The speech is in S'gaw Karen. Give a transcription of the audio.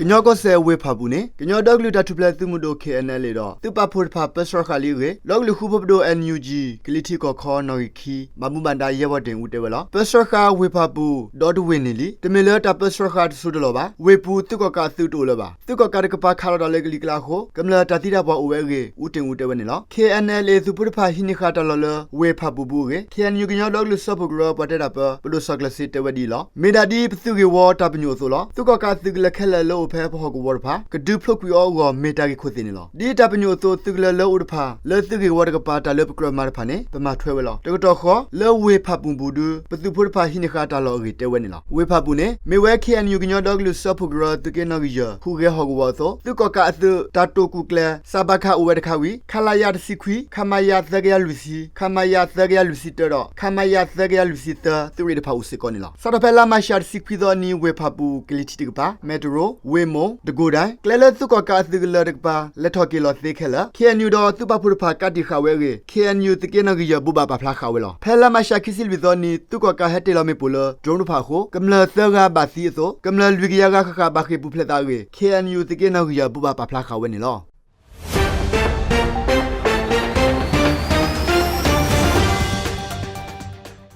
ကညီကီၢ်စဲၣ်ဝ့ၢ်ဖၣ်ပူၤန့ၣ် ကညီဒီကလုာ်တၢ်ထူၣ်ဖျဲးသုးမုၢ်ဒိၣ် K N L A ဒီး သုးပာ်ဖှိၣ်တဖၣ်ပၢဆှၢဃာ်လံအဂ့ၢ် ဒီကလုာ်ဃူဖိးပဒိၣ် N U G ကလံၤထံးကီၢ်ခီနီၣ်ဂံၢ်ခံ ဘၣ်မူဘၣ်ဒါ ယဲၢ်ဘီတ့ၣ်အူတဲဝဲလီၤ. ပၢဆှၢဃာ်ဝ့ၢ်ဖၣ်ပူၤ ဒီတဝ့ၢ်န့ၣ်လံ တမ့ၢ်လၢတၢ်ပၢဆှၢဃာ်တစိၢ်တလီၢ်ဘၣ်. ဝ့ၢ်ပူၤသုးကီၣ်ကးအသုးတအိၣ်လၢၤဘၣ်. သုးကီၣ်ကးတကပၤခးလီၤတၢ်လၢကလံၤကျါအဃိ ကမျၢၢ်တၢ်သံတၢ်ပှၢ်အိၣ်ဝဲအဂ့ၢ် အူတ့ၢ်အူတဲဝဲန့ၣ်လီၤ. K N L A သုးဖိတဖၣ်ဟံးန့ၢ်ဃာ်တၢ်လီၢ်လၢ ဝ့ၢ်ဖၣ်ပူၤပူၤအဂ့ၢ် K N U ကညီဒီကလုာ်စၢဖှိၣ်ကရၢပှၤတဲတၢ်ပၢ ပဒိၣ်စီၤကျၢၤစ့တဲဝဲဒ်အံၤလီၤ. မ့ၢ်ဒၣ်ဒ်ပသုးဂ့ၢ်ဝီတၢ်ပညိၣ်အသိးလီၤ. သုးကီၣ်ကးအသုးကလၢၤခဲလၢာ်လၢအိၣ်ဖဲပဟီၣ်ကဝီၤတဖၣ် ကဒုးဖျိးကွံာ်အီၤအဂီၢ် မ့ၢ်တၢ်ဂ့ၢ်ခိၣ်သ့ၣ်န့ၣ်လီၤ. ဒ်တၢ်ပညိၣ်အသိး သုးကလၢၤလၢအိၣ်တဖၣ် လၢသုးဂ့ၢ်ဝီတကပၤတၢ်လၢပကြၢးမၤတဖၣ်န့ၣ် ပမၤထွဲဝဲလီၤ. တကတီၢ်ဃီ လၢဝ့ၢ်ဖၣ်ပူၤပူၤဒု ပသုးဖိတဖၣ်ဟံးန့ၢ်ဃာ်တၢ်လီၢ်အဂ့ၢ်တဲဝဲန့ၣ်လီၤ. ဝ့ၢ်ဖၣ်ပူၤန့ၣ် မ့ၢ်ဝဲ K N U ကညီဒီကလုာ်စၢဖှိၣ်ကရၢသုးက့နီၣ်ဂံၢ်ယဲၢ် ဟူးဂဲၤဟီၣ်ကဝီၤအသိး သုးကီၣ်ကးအသုး တၢ်တိာ်ကူၣ်ကျဲၤ စးဘးခး အိၣ်ဝဲတခါဝံၤ ခလရ တဆံခွံ, ခမရ သၢကယၤလွံၢ်ဆံ, ခမရ သၢကယၤလွံၢ်ဆံတၢဒီး ခမရ သၢကယၤလွံၢ်ဆံသၢ သုးရ့ၣ်တဖၣ်အိၣ်စ့ၢ်ကီးန့ၣ်လီၤ. စးထီၣ်ဖဲလါမးရှးတဆံခွံသီအနံၤ ဝ့ၢ်ဖၣ်ပူၤကလံၤထံးတကပၤ မဲၣ်တရိ, ဝ့ၢ်မိၢ်, တကိၢ်ဒဲး ကျဲလၢသုးကီၣ်ကးအသုးကလၢၤတကပၤ လဲၤထီၣ်က့ၤလီၤသ့ခဲလၢာ် K N U ဒီးသုးပာ်ဖှိၣ်တဖၣ်ကးတံာ်ဃာ်ဝဲအဂ့ၢ် K N U သုးက့နီၣ်ဂံၢ်ယဲၢ် ဘိးဘၣ်ပာ်ဖျါဃာ်ဝဲလီၤ. ဖဲလါမးရှးခံဆံလွံၢ်သီအနံၤ သုးကီၣ်ကးဟဲတ့ၢ်လီၤမ့ၣ်ပိၢ်လၢ drone တဖၣ်အဃိ ကမျၢၢ်သၢဂၤဘၣ်သံအသိး ကမျၢၢ်လွံၢ်ကယၤဂၤဃၣ်ဃၣ် ဘၣ်ဃ့ၢ်ပူၤဖျဲးသးအဂ့ၢ် K N U သုးက့နီၣ်ဂံၢ်ယဲၢ် ဘိးဘၣ်ပာ်ဖျါဃာ်ဝဲန့ၣ်လီၤ.